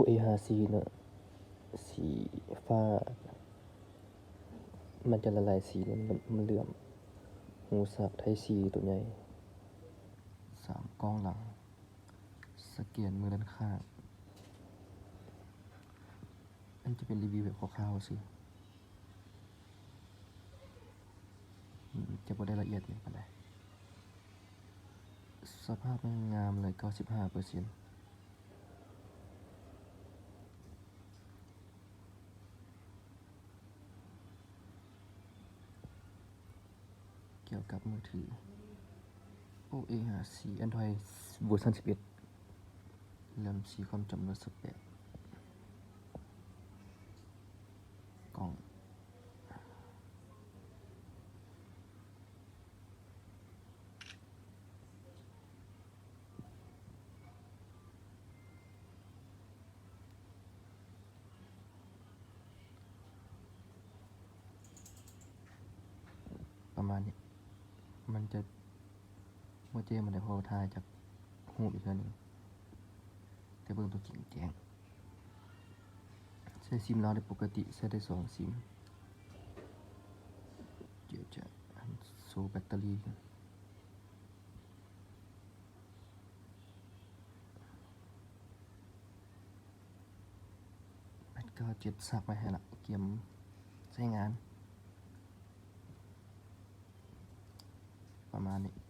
ເອຫ້າສີ່ເນາະ ສີຟ້າ ມັນຈະລະລາຍສີ ມັນ ມັນເຫຼື້ອມ. ຫູສາກໄທສີ່ໂຕໃຫຍ່ ສາມກ້ອງຫຼັງ ສະແກນມືດ້ານຂ້າງ. ອັນນີ້ຈະເປັນຣີວິວແບບຄ່າວໆຊື່ ຈະບໍ່ໄດ້ລະອຽດປານໃດ. ສະພາບຍັງງາມເລີຍ ເກົ້າສິບຫ້າເປີເຊັນ. ກ່ຽວກັບມືຖື ໂອເອຫ້າສີ່ Android ເວີຊັນສິບເອັດ ແຣມສີ່ ຄວາມຈຳເລີດຊາວແປດ ກ້ອງ ປະມານນີ້ ມັນຈະບໍ່ແຈ້ງປານໃດ ເພາະວ່າຖ່າຍຈາກຮູບອີກເທື່ອໜຶ່ງ ແຕ່ເບິ່ງຕົວຈິງແຈ້ງ. ໃຊ້ຊິມລາວໄດ້ປົກກະຕິ ໃຊ້ໄດ້ສອງຊິມ. ດຽວຈະໂຊແບັດເຕີຣີກ່ອນ. ແປດເກົ້າເຈັດ ສັກໄວ້ໃຫ້ລະ ກຽມໃຊ້ງານ ປະມານນີ້.